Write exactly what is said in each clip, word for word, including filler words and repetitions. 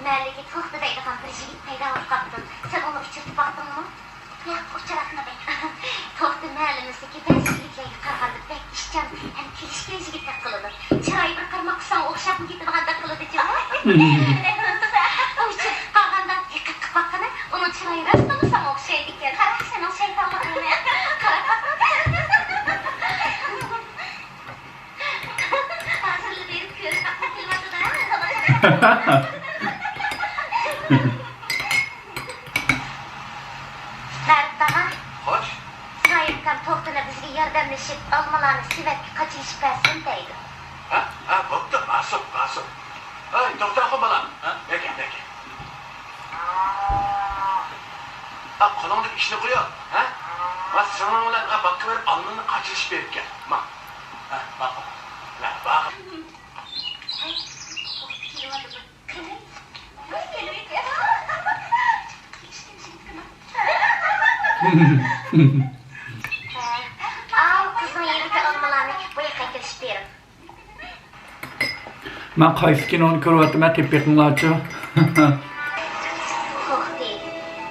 مەھەللىگە توختى دەيدىغان بىر يىگىت پەيدا بولۇپ قاپتۇ. سەن ئۇنى ئۇچرىتىپ باقتىڭمۇ؟ ياق، ئۇچراتمىدىم. توختى مەھەللىمىزدىكى بەزى يىگىتلەرگە قارىغاندا بەك ئىشچان ھەم كېلىشكەن يىگىتتەك قىلىدۇ. چىرايى بىر قارىماققا ساڭا ئوخشاپمۇ كېتىدىغاندەك قىلىدۇچۇ. ئۇچرىتىپ قالغاندا دىققەت قىلىپ باققىنا، ئۇنىڭ چىرايى راستتىنلا ساڭا ئوخشايدىكەن. قارا، سېنىڭ شەيتانلىقىڭنى. قارا. ھازىرلا بېرىپ كۆرۈپ باققۇم كېلىۋاتىدۇ. مەرىپ تاغا. خوش. ئىسمائىل ئاكام توختىنى بىزگە ياردەملىشىپ، ئالمىلارنى سېۋەتكە قاچىلىشىپ بەرسۇن دەيدۇ. ھە؟ ھە، بوپتۇ، بارسۇن، بارسۇن. ھەي، توختاخۇن بالام. ھە؟ نەگە، نەگە. ھە، قولۇڭدىكى ئىشنى قويۇپ، ھە؟ ھە، سىڭلىڭ بىلەن، ھە، باغقا بېرىپ ئالمىنى قاچىلىشىپ بېرىپ كەل. ما. ھە، ماقۇل. ھە، ماقۇل. ئاۋۇ قىزنىڭ يېنىدىكى ئالمىلارنى بۇ ياققا ئەكېلىشىپ بېرىڭ. مەن قايسى كىنونى كۆرۈۋاتىمەن، تېپىپ بېقىڭلارچۇ. توختى،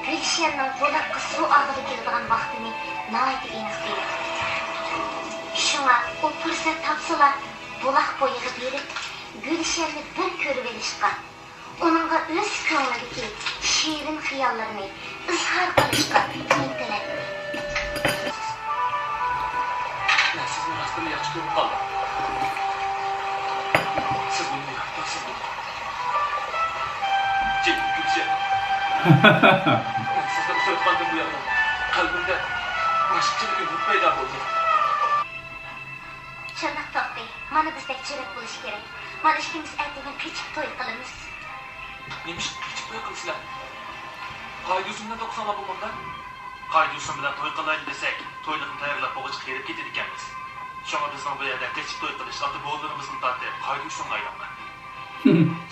گۈلشەننىڭ بۇلاققا سۇ ئاغىلى كېلىدىغان ۋاقتىنى ناھايىتى ئېنىق بىلىدۇ. شۇڭا ئۇ پۇرسەت تاپسىلا، بۇلاق بويىغا بېرىپ، گۈلشەننى بىر كۆرۈۋېلىشقا، ئۇنىڭغا ئۆز كۆڭلىدىكى شېرىن خىياللىرىنى ئىزھار قىلىشقا ئىنتىلەتتى. مەن سىزنى راستتىنلا ياخشى كۆرۈپ قالدىم. سىز مېنى يارىتارسىزمۇ؟ جېنىم گۈلشەن. مەن سىزنى ئۇچراتقاندىن بۇيان قەلبىمدە باشقىچە بىر ئۈمىد پەيدا بولدى. شۇنداق توختى، مانا بىزدەك جۈرئەت بولۇشى كېرەك. مانا ئىككىمىز ئەتىگەن قېچىپ توي قىلىمىز. نېمىشقا قېچىپ توي قىلىسىلەر؟ قايدۇسۇن بىلەن توي قىلساڭلار بولمامدا؟ قايدۇسۇن بىلەن توي قىلايلى دېسەك، تويلۇقنى تەييارلاپ بولغۇچە قېرىپ كېتىدىكەنمىز. شۇڭا بىزنىڭ بۇ يەردە قېچىپ توي قىلىش، ئاتا-بوۋىلىرىمىزدىن تارتىپ قايدۇسۇنغا ئايلانغان.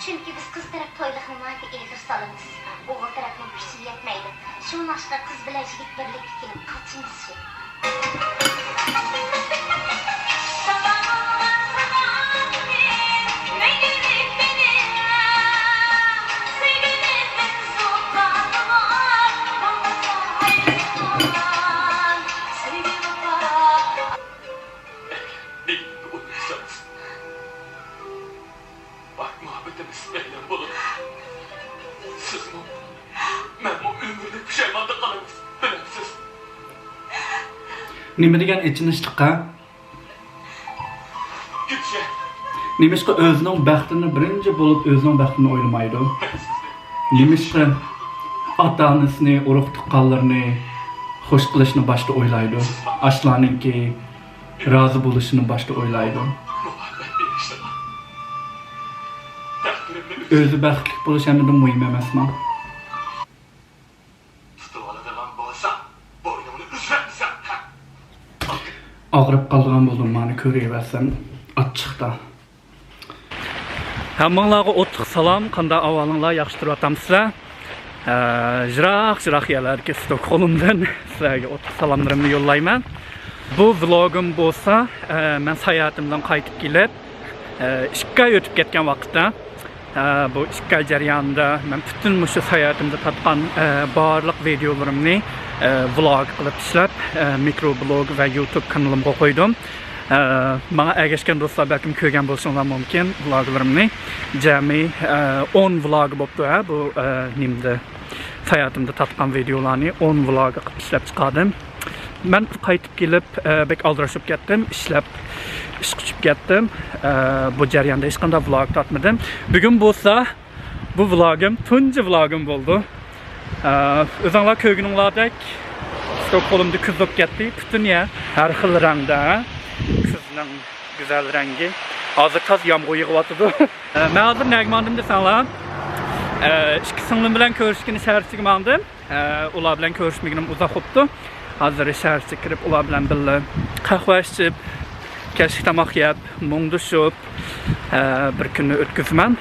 چۈنكى بىز قىز تەرەپ تويلۇقنى ناھايىتى ئېغىر سالىمىز. ئوغۇل تەرەپنىڭ كۈچى يەتمەيدۇ. شۇڭلاشقا قىز بىلەن يىگىت بىرلىككە كېلىپ قاچىمىز شۇ. مۇھەببىتىمىز ئەيلەن بولىدۇ. سىزمۇ، مەنمۇ ئۆمۈرلۈك پۇشايماندا قالىمىز، بىلەمسىز؟ نېمە دېگەن ئېچىنىشلىق-ھە؟ نېمىشقا ئۆزىنىڭ بەختىنى بىرىنچى بولۇپ ئۆزىنىڭ بەختىنى ئويلىمايدۇ؟ نېمىشقا ئاتا-ئانىسىنى، ئۇرۇق-تۇغقانلىرىنى خوش قىلىشنى باشتا ئويلايدۇ؟ ئاشۇلارنىڭكى رازى بولۇشىنى باشتا ئويلايدۇ. ئۆزى بەختلىك بولۇش ھەممىدىن مۇھىم ئەمەسمۇ؟ ئاغرىپ قالىدىغان بولدۇم، مانا كۆرۈۋەرسەم ئاچچىقتا. ھەممىڭلارغا ئوتلۇق سالام، قانداق ئەھۋالىڭلار، ياخشى تۇرۇۋاتامسىلەر؟ ئە، يىراق-يىراق يەرلەردىكى ستوكھولمدىن سىلەرگە ئوتلۇق سالاملىرىمنى يوللايمەن. بۇ ۋلوگىم بولسا، ئە، مەن ساياھىتىمدىن قايتىپ كېلىپ، ئە، ئىككى ئاي ئۆتۈپ كەتكەن ۋاقىتتا، ئە، بۇ ئىككى ئاي جەريانىدا مەن پۈتۈن مۇشۇ ساياھىتىمدە تارتقان، ئە، بارلىق ۋىدېئولىرىمنى، ئە، ۋلوگ قىلىپ ئىشلەپ، ئە، مىكرو بلوگ ۋە يۇتۇب كانىلىمغا قويدۇم. ئە، ماڭا ئەگەشكەن دوستلار بەلكىم كۆرگەن بولۇشۇڭلار مۇمكىن ۋلوگلىرىمنى. جەمئىي، ئە، ئون ۋلوگ بوپتۇ، ھە، بۇ، ئە، نېمىدە، ساياھىتىمدە تارتقان ۋىدېئولارنى ئون ۋلوگ قىلىپ ئىشلەپ چىقاردىم. مەن قايتىپ كېلىپ، ئە، بەك ئالدىراش بولۇپ كەتتىم، ئىشلەپ، ئىشقا چۈشۈپ كەتتىم. ئە، بۇ جەرياندا ھېچقانداق ۋلوگ تارتمىدىم. بۈگۈن بولسا بۇ ۋلوگىم، تۇنجى ۋلوگىم بولىدۇ. ئە، ئۆزۈڭلار كۆرگىنىڭلاردەك، ستوكھولمدا كۈز بولۇپ كەتتى. پۈتۈن يەر ھەر خىل رەڭدە. كۈزنىڭ گۈزەل رەڭگى. ھازىر تاز يامغۇر يېغىۋاتىدۇ. ئە، مەن ھازىر نەگە ماڭدىم دېسەڭلار، ئە، ئىككى سىڭلىم بىلەن كۆرۈشكىلى شەھەرچىگە ماڭدىم. ئە، ئۇلار بىلەن كۆرۈشمىگىنىم ئۇزاق بوپتۇ. ھازىر شەھەرچىگە كىرىپ، ئۇلار بىلەن بىللە قەھۋە ئىچىپ، كەچلىك تاماق يەپ، مۇڭدىشىپ، ئە، بىر كۈننى ئۆتكۈزىمەن.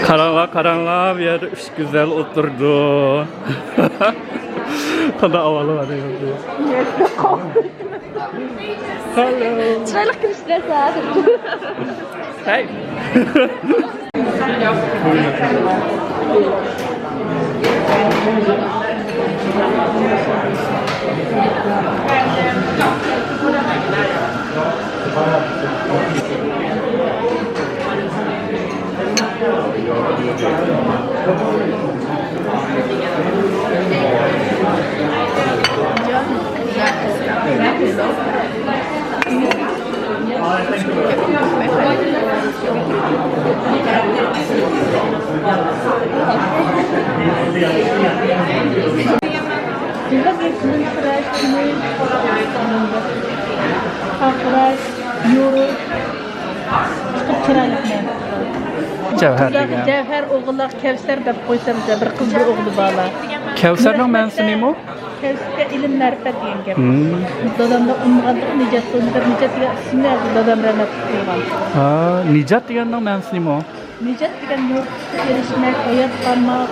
قاراڭلار، قاراڭلار، بۇ يەردە ئۈچ گۈزەل ئولتۇرىدۇ. قانداق ئاۋازى بار دەيمەن. چىرايلىق كۈلۈشتۈرەسەن. ھەي. قاقراش، يورۇق، چىقىپ چىرايلىق مەن. جەۋھەر دېگەن. جەۋھەر ئوغۇللار كەۋسەر دەپ قويسام، بىر قىز، بىر ئوغلى بارلار. كەۋسەرنىڭ مەنىسى نېمە؟ كەۋسەرگە ئىلىم مەرىپەت دېگەن گەپ. دادامدا ئۇنىمىغاندىكىن نىجات قىلمىدى. نىجات دېگەن ئىسىمنى دادام رەھمەتلىك قويغان. ھا، نىجات دېگەننىڭ مەنىسى نېمە؟ نىجات دېگەن يۇرتقا ئېرىشمەك، ھايات قالماق.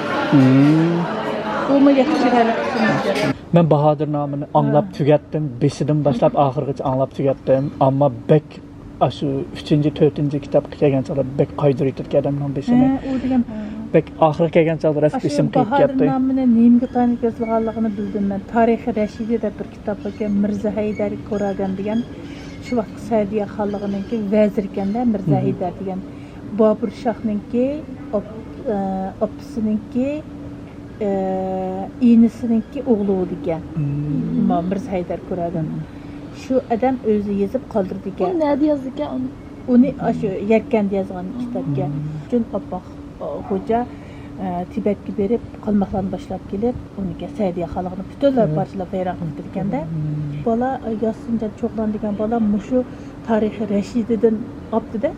بۇمۇ ياخشى چىرايلىق ئىسىم نىجات. مەن باھادىر نامىنى ئاڭلاپ تۈگەتتىم. بېشىدىن باشلاپ ئاخىرغىچە ئاڭلاپ تۈگەتتىم. ئەمما بەك ئاشۇ ئۈچىنچى، تۆتىنچى كىتابقا كەلگەن چاغدا بەك قايدۇرۇۋېتىدىكەن ئادەمنىڭ بېشىنى. ھە، ئۇ دېگەن. بەك ئاخىرىغا كەلگەن چاغدا راست بېشىم قېيىپ كەتتى. ئاشۇ باھادىر نامىنى نېمىگە تايىنىپ يازىدىغانلىقىنى بىلدىم مەن. تارىخى رەشىدىي دەپ بىر كىتاب باركەن، مىرزا ھەيدەر كوراگان دېگەن. شۇ ۋاقىتقى سەئدىيە خانلىقىنىڭكى ۋەزىركەن-دە، مىرزا ھەيدەر دېگەن. بابۇر شاھنىڭكى ئاپ-، ئە، ئاپىسىنىڭكى، ئە، ئىنىسىنىڭكى ئوغلى بولىدىكەن. مم. ما، مىرزا ھەيدەر كوراگان. مم. شۇ ئادەم ئۆزى يېزىپ قالدۇرىدىكەن. ئۇ نەدە يازدىكەن ئۇنى؟ ئۇنى ئاشۇ يەركەندە يازغان كىتابكەن. ئۈچۈن ئاپپاق خوجا، ئە، تىبەتكە بېرىپ، قالماقلارنى باشلاپ كېلىپ، ئۇنىڭكى سەئدىيە خانلىقىنى پۈتۈنلەي پارچىلاپ ۋەيران قىلىپ كېتىدىكەن-دە. بالا، ئە، ياسىنجان چوغلان دېگەن بالا مۇشۇ تارىخى رەشىدىدىن ئاپتىدە،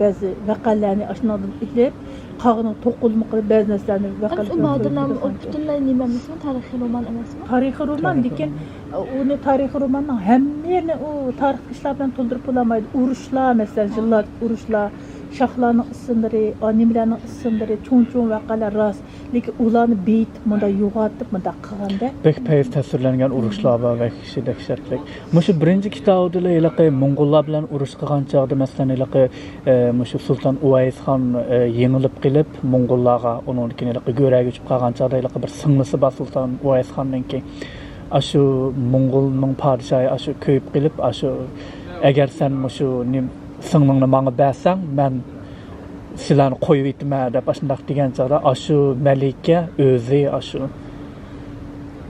بەزى ۋەقەلەرنى ئاشۇنىڭدىن ئېلىپ، قاغىنىڭ توقۇلما قىلىپ، بەزى نەرسىلەرنى ۋەقەلەر ئۇ پۈتۈنلەي نېمە ئەمەسمۇ؟ تارىخىي رومان، لېكىن ئۇنى تارىخىي روماننىڭ ھەممە يېرىنى ئۇ تارىخىي ئىشلار بىلەن تولدۇرۇپ بولالمايدۇ. ئۇرۇشلار، مەسىلەن، يىللاردىكى ئۇرۇشلار، شاھلارنىڭ ئىسىملىرى، ئا، نېمىلەرنىڭ ئىسىملىرى، چوڭ-چوڭ ۋەقەلەر راست. لېكىن ئۇلارنى بېيىتىپ، مۇنداق يوغىنىتىپ، مۇنداق قىلغاندا. بەك پەيز تەسۋىرلەنگەن ئۇرۇشلار بار، بەك دەھشەتلىك. مۇشۇ بىرىنچى كىتابىدىلا ھېلىقى موڭغۇللار بىلەن ئۇرۇش قىلغان چاغدا، مەسىلەن، ھېلىقى، ئە، مۇشۇ سۇلتان ئۇۋەيس خان، ئە، يېڭىلىپ قېلىپ، موڭغۇللارغا، ئۇنىڭدىن كېيىن ھېلىقى گۆرەگە ئۇچۇپ قالغان چاغدا ھېلىقى بىر سىڭلىسى بار سۇلتان ئۇۋەيس خاننىڭكى. ئاشۇ موڭغۇلنىڭ پادىشاھى ئاشۇ كۆيۈپ قېلىپ، ئاشۇ، ئەگەر سەن مۇشۇ نېم-، سىڭلىڭنى ماڭا بەرسەڭ، مەن سىلەرنى قويۇۋېتىمەن دەپ ئاشۇنداق دېگەن چاغدا، ئاشۇ مەلىكە ئۆزى ئاشۇ،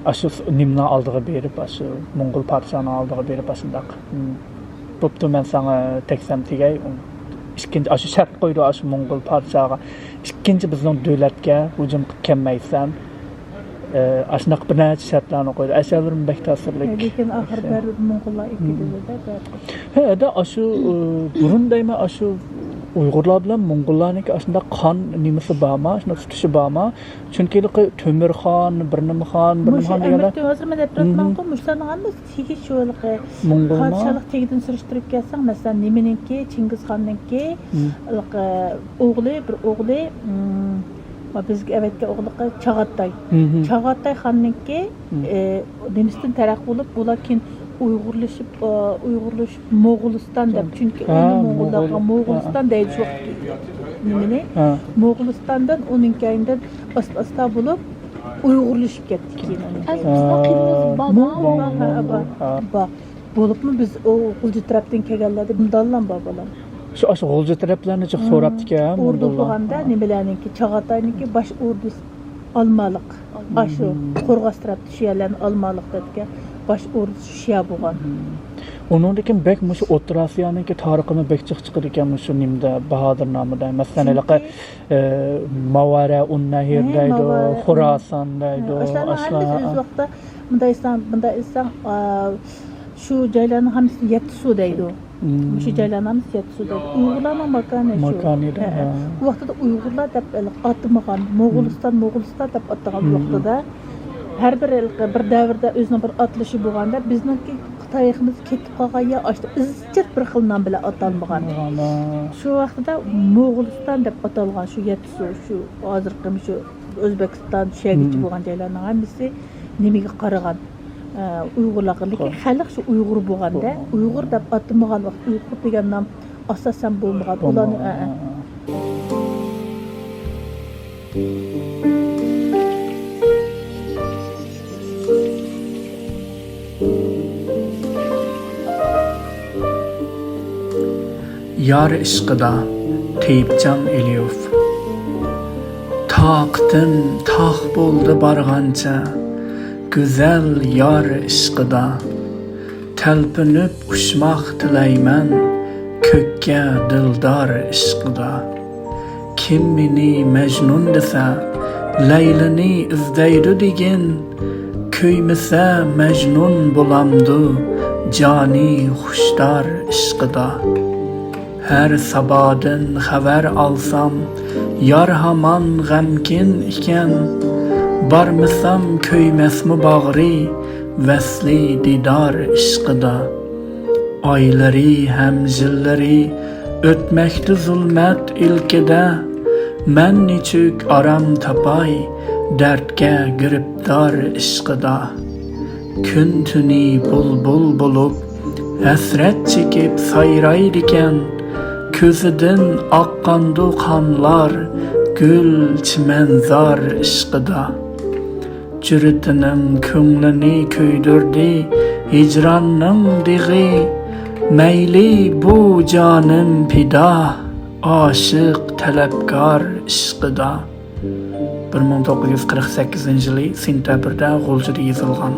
ئاشۇ نېمىنىڭ ئالدىغا بېرىپ، ئاشۇ موڭغۇل پادىشاھىنىڭ ئالدىغا بېرىپ ئاشۇنداق، «بوپتۇ، مەن ساڭا تەگسەم تېگەي.» ئىككىنچى، ئاشۇ شەرت قويىدۇ ئاشۇ موڭغۇل پادىشاھىغا، «ئىككىنچى بىزنىڭ دۆلەتكە ھۇجۇم قىلىپ كەلمەيسەن.» ئاشۇنداق بىر نەچچە شەرتلەرنى قويدى. ئەشەلىرىم بەك تەسىرلىك. لېكىن ئاخىرى بەرىبىر موڭغۇللار ئېكىدى. ھە، ئەدە ئاشۇ، ئە، بۇرۇن دەيمەن، ئاشۇ ئۇيغۇرلار بىلەن موڭغۇللارنىڭكى ئاشۇنداق قان نېمىسى بارما، ئاشۇنداق تۇتۇشى بارما؟ چۈنكى تۆمۈر خان، بىر نېمە خان، بىر نېمە خان دېگەنلەر. ھازىر مەن دەپ تۇرۇپتىمەنغۇ، مۇشۇلارنىڭ ھەممىسى تېگىش شۇ ھېلىقى موڭغۇلما؟ پادىشاھلىق تېگىدىن سۈرۈشتۈرۈپ كەلسەڭ، مەسىلەن، نېمىنىڭكى، چىڭگىزخاننىڭكى، ھېلىقى ئوغلى، بىر ئوغلى، م، بىزگە ئەۋەتكەن ئوغلى چاغاتاي. چاغاتاي خاننىڭكى، ئە، نېمىسىدىن تەرەققىي بولۇپ، ئۇلار كېيىن ئۇيغۇرلىشىپ، ئە، ئۇيغۇرلىشىپ، موغۇلىستان دەپ، چۈنكى ھە، ئۇنى موغۇللارغا موغۇل. موغۇلىستان دەيدۇ شۇ ۋاقىتتىكى نېمىنى. ھە. موغۇلىستاندىن ئۇنىڭ كەينىدىن ئاستا-ئاستا بولۇپ، ئۇيغۇرلىشىپ كەتتى كېيىن ئۇنىڭ كەينىدىن. بىزنىڭ قېنىمىز بار. بار، بار، بار. بولۇپمۇ بىز ئۇ غۇلجا تەرەپتىن كەلگەنلەردە داللام بار، بالام. شۇ، ئاشۇ غۇلجا تەرەپلەرنى جىق سوراپتىكەن، ئوردۇ موڭغۇللار. بولغاندا نېمىلەرنىڭكى، چاغاتاينىڭكى باش ئوردىسى ئالمالىق. ئاشۇ قورغاس تەرەپتە شۇ يەرلەرنى ئالمالىق دەپتىكەن، باش ئوردىسى شۇ يەر بولغان. ئۇنىڭدىن كېيىن بەك مۇشۇ ئوتتۇرا ئاسىيانىڭكى تارىخىمۇ بەك جىق چىقىدىكەن مۇشۇ نېمىدە، باھادىرنامىدا. مەسىلەن، ھېلىقى، ئە، ماۋارە ئۇن نەھر دەيدۇ، خوراسان دەيدۇ، ئاشۇلارنىڭ ھەممىسى ئۆز ۋاقتىدا، مۇنداق ئېيتساڭ، مۇنداق ئېيتساڭ، ئا، شۇ جايلارنىڭ ھەممىسىنى يەتتە سۇ دەيدۇ. مۇشۇ جايلارنىڭ ھەممىسى يەتتە سۇ دەيدۇ. ئۇيغۇرلارنىڭ ماكانى شۇ. ماكانى دە، ھە. ئۇ ۋاقتىدا ئۇيغۇرلار دەپ ئاتىمىغان، موغۇلىستان، موغۇلىستان دەپ ئاتىغان ۋاقتىدا ھەر بىر، بىر دەۋردە ئۆزىنىڭ بىر ئاتىلىشى بولغاندا، بىزنىڭكى تارىخىمىز كېتىپ قالغان يا ئاشۇ ئىزچىل بىر خىل نام بىلەن ئاتالمىغان. شۇ ۋاقتىدا موغۇلىستان دەپ ئاتالغان شۇ يەتتە سۇ، شۇ ھازىرقى شۇ ئۆزبېكىستان، شۇ يەرگىچە بولغان جايلارنىڭ ھەممىسى نېمىگە قارىغان؟ ئە، ئۇيغۇرلارغا. لېكىن خەلق شۇ ئۇيغۇر بولغاندا، ئۇيغۇر دەپ ئاتىمىغان ۋاقىت، ئۇيغۇر دېگەن نام ئاساسەن بولمىغان. ئۇلارنى، ئە، ئە. يار ئىشقىدا، تېيىپجان ئېلىيېف. تاقىتىم تاق بولدى بارغانچە، گۈزەل يار ئىشقىدا. تەلپۈنۈپ ئۇچماق تىلەيمەن، كۆككە دىلدار ئىشقىدا. كىم مېنى مەجنۇن دېسە، لەيلىنى ئىزدەيدۇ دېگىن. كۆيمىسە مەجنۇن بولامدۇ، جانى خۇشتار ئىشقىدا. ھەر سابادىن خەۋەر ئالسام، يار ھامان غەمكىن ئىكەن. بارمىسام كۆيمەسمۇ باغرى، ۋەسلى دىدار ئىشقىدا. ئايلىرى ھەم يىللىرى ئۆتمەكتە زۇلمەت ئىلكىدە، مەن نېچۈك ئارام تاپاي دەردكە گىرىپتار ئىشقىدا. كۈن تۈنى بۇلبۇل بولۇپ ھەسرەت چېكىپ سايرايدىكەن، كۆزىدىن ئاققاندۇ قانلار گۈل چىمەنزار ئىشقىدا. جۈرىتىنىڭ كۆڭلىنى كۆيدۈردى ھىجراننىڭ دېغى. مەيلى بۇ جانىم پىدا، ئاشىق تەلەپكار ئىشقىدا. بىر مىڭ توققۇز يۈز قىرىق سەككىزىنچى يىلى سېنتەبىردە غۇلجىدا يېزىلغان.